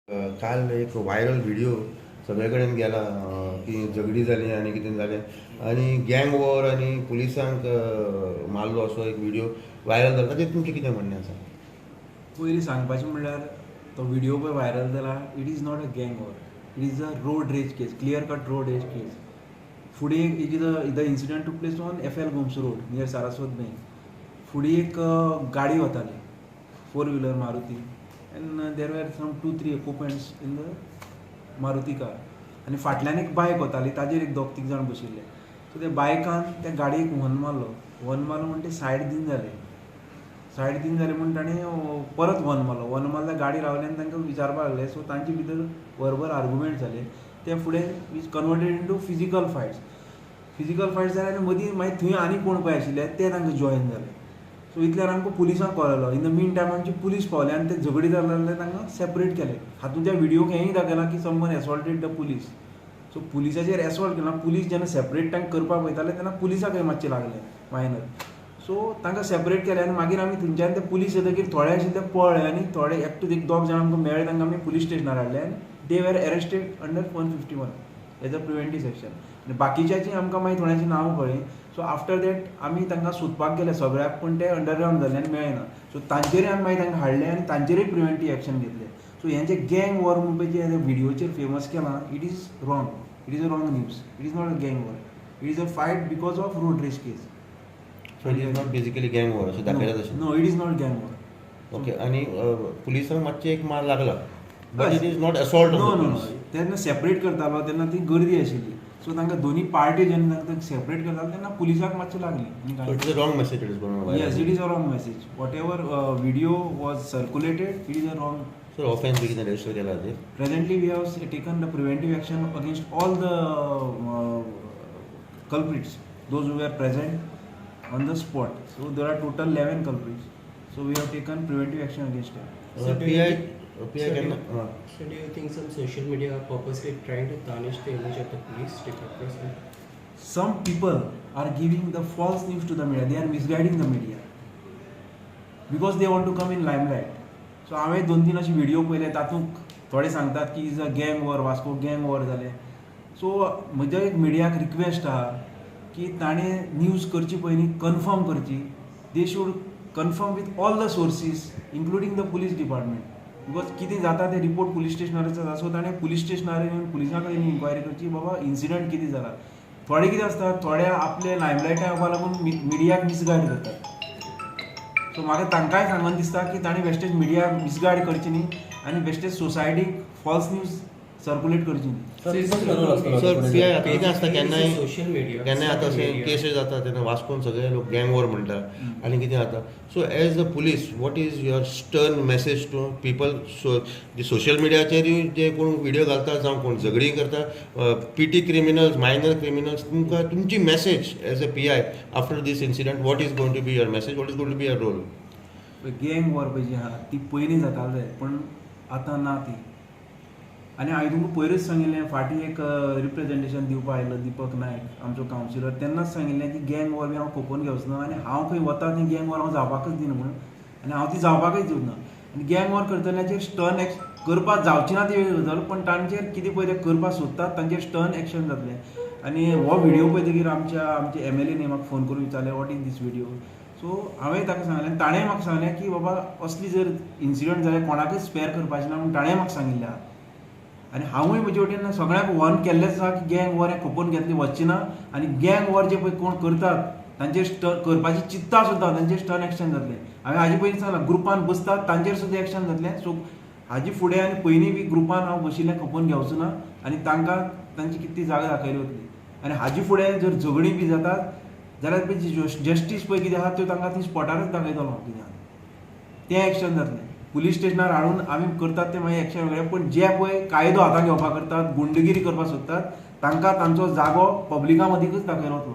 काल एक viral video सगळे कडेन गेला की झगडी जाली आनी कितें जालें आनी गँग वॉर आनी पुलिसांक मारलो असो एक व्हिडिओ व्हायरल जाला. ताचेर तुमचें कितें म्हणणें आसा? पयलीं सांगपाचें म्हणल्यार तो व्हिडिओ पळय व्हायरल जाला, it is not a gang war, it is a road rage case, clear cut road rage case. फुडें it is a the incident took place on F L Gomes Road near Saraswat Bank. फुडें एक गाडी वताली, four wheeler Maruti, and there were some two three occupants in the Maruti car. आनी फाटल्यान एक बायक वताली, ताजेर एक दोग तीग जाण बशिल्ले. सो त्या बायकान त्या गाडयेक हॉर्न मारलो. हॉर्न मारलो म्हण ते सायड दिन जाले. सायड दिन जाले म्हूण ताणें परत हॉर्न मारलो. हॉर्न मारल्यार गाडी रावली आनी तांकां विचारपाक लागले. सो तांचे भितर बरोबर आर्गुमेंट जाले. ते फुडें which converted into physical fights. Physical fight जाले आनी मदीं मागीर थंय आनी कोण पळय आशिल्ले ते तांकां जॉयन जाले. सो इतल्यान आमकां पुलिसांक कॉल आयलो. इन the mean time आमची पुलीस पावले आनी ते झगडी जाल्ले तांकां सेपरेट केले. हातूंत त्या व्हिडियोक हेंय दाखयलां की someone assaulted the police. So पुलिसाचेर एसॉल्ट केला. पुलीस जेन्ना सेपरेट तांकां करपाक वयताले तेन्ना पुलिसाकय मातशें लागलें मायनर. सो तांकां सेपरेट केले आनी मागीर आमी थंयच्यान ते पुलीस येतकीर थोडे आशिल्ले ते पळ्ळे आनी थोडे एकटो एक दोग जाण आमकां मेळ्ळे. तांकां आमी पुलीस स्टेशनार हाडले आनी they were arrested under 151 as a preventive section. आनी बाकीच्याची आमकां मागीर थोड्यांची नांवां कळ्ळीं. सो आफ्टर that आमी तांकां सोदपाक गेले सगळ्याक, पूण ते अंडरग्रावंड जाले आनी मेळ्ळे ना. सो तांचेरय आमी मागीर तांकां हाडले आनी तांचेरय प्रिवेंटीव एक्शन घेतले. सो हें जें गँग वॉर म्हणपाचें जे व्हिडियोचेर फेमस केलां, it is wrong, it is a wrong news. It is not a gang war, it is a fight because of road rage case. So it is not basically gang war अशें दाखयलां तशें? No, it is not gang war. Okay, आनी पुलिसांक मातशें एक मार लागला, but it is not assault? No no no तेन्ना सेपरेट करतालो तेन्ना ती गर्दी आशिल्ली. सो तांकां दोनी पार्टी जेन्ना तांकां सेपरेट करताले तेन्ना पुलिसाक मातशें लागलें आनी So it is a wrong message it is going. Yes, it is a wrong message. Whatever video was circulated, it is a wrong. Sir, offence बी कितें रजिस्टर केला हाजेर? Presently, we have taken the preventive action against all the culprits, those who were present on the spot. So there are total 11 culprits. So we have taken preventive action against them. So do P you I think- P I So do केन्ना So do you think some social media are purposely trying to tarnish the image of the police department, sir? Some people are giving the false news to the media. They are misguiding the media because they want to come in limelight. So हांवें दोन तीन अशे video पळयले, तातूंत थोडे सांगतात की is a gang war, Vasco gang war जालें. सो म्हज्या एक मिडियाक रिक्वेस्ट आहा की ताणें न्यूज करची पयलीं कन्फर्म करची. They should confirm with all the sources, including the police department, because कितें जाता तें रिपोर्ट पुलीस स्टेशनार जाता. सो ताणें पुलीस स्टेशनार येवन पुलिसां कडेन इन्क्वायरी करची, बाबा इन्सिडंट कितें जाला. थोडे कितें आसता, थोडे आपले लायमलायटाक येवपा लागून मिडियाक मिसगायड करतात. सो म्हाका तांकांय सांगन दिसता की ताणें बेश्टेच मिडिया मिसगायड करची न्ही आनी बेश्टेच सोसायटीक फॉल्स न्यूज सर्कुलेट करची न्ही. सर, पी I, आतां कितें आसता, केन्नाय सोशल मीडिया केन्नाय आतां अशें केसीस जाता तेन्ना वास्कोन सगळे लोक गँग वॉर म्हणटा आनी कितें जाता. So as a police, what is your stern message to people? So social मिडियाचेरूय जे कोण व्हिडिओ घालता जावं कोण झगडीं करता, पिटी क्रिमिनल्स, मायनर क्रिमिनल्स, तुमकां तुमची message as a PI after this incident, what is going to be your message, what is going to be your role? Gang war पळय जी आहा ती पयलीं जाताले, पूण आतां ना ती. आनी हांवें तुमकां पयरूच सांगिल्लें, फाटीं एक रिप्रेजेंटेशन दिवपा आयिल्लो दिपक नायक आमचो कावन्सिलर, तेन्नाच सांगिल्लें की गँग वॉर बी हांव खपोवन घेवचो ना आनी हांव खंय वता ती गँग वॉर हांव जावपाकच दिना म्हणून आनी हांव ती जावपाकच दिवना. आनी गँग वॉर करतल्याचेर स्टर्न एक्शन करपाक जावची ना ती वेगळी गजाल, पण तांचेर कितें पळय ते करपाक सोदतात तांचेर स्टर्न एक्शन जातलें. आनी हो व्हिडिओ पळयतकीर आमच्या एमएलएनी म्हाका फोन करून विचारलें, "What is this video?" So हांवें ताका सांगलें आनी ताणें म्हाका सांगलें की बाबा असली जर इन्सिडंट जाल्यार कोणाकच स्पेर करपाचें ना म्हूण ताणें म्हाका सांगिल्लें आहा. आनी हांवूय म्हजे वटेन सगळ्यांक वॉर्न केल्लेंच आसा की गँग वॉर हें खपोवन घेतली वचची ना आनी गँग वॉर जे पळय कोण करतात, तांचेर स्टर्न करपाची चिंता सुद्दां, तांचेर स्टर्न एक्शन जातलें. हांवें हाजे पयलीं सांगलां, ग्रुपान बसतात तांचेर सुद्दां एक्शन जातलें. सो हाजे फुडें आनी पयलीं बी ग्रुपान हांव बशिल्लें खपोवन घेवचो ना आनी तांकां तांची कितें ती जागा दाखयली वतली. आनी हाजे फुडें जर झगडीं बी जातात जाल्यार पळय जस्टीस पळय कितें आहा त्यो तांकां ती स्पॉटारच दाखयतलो हांव कितें आहा तें एक्शन जातलें. पुलीस स्टेशनार हाडून आमी करतात तें मागीर एक्शन वेगळें, पूण जे पळय कायदो हातान घेवपाक करतात, गुंडगिरी करपाक सोदतात, तांकां तांचो जागो पब्लिका मदींकच दाखयलो वतलो.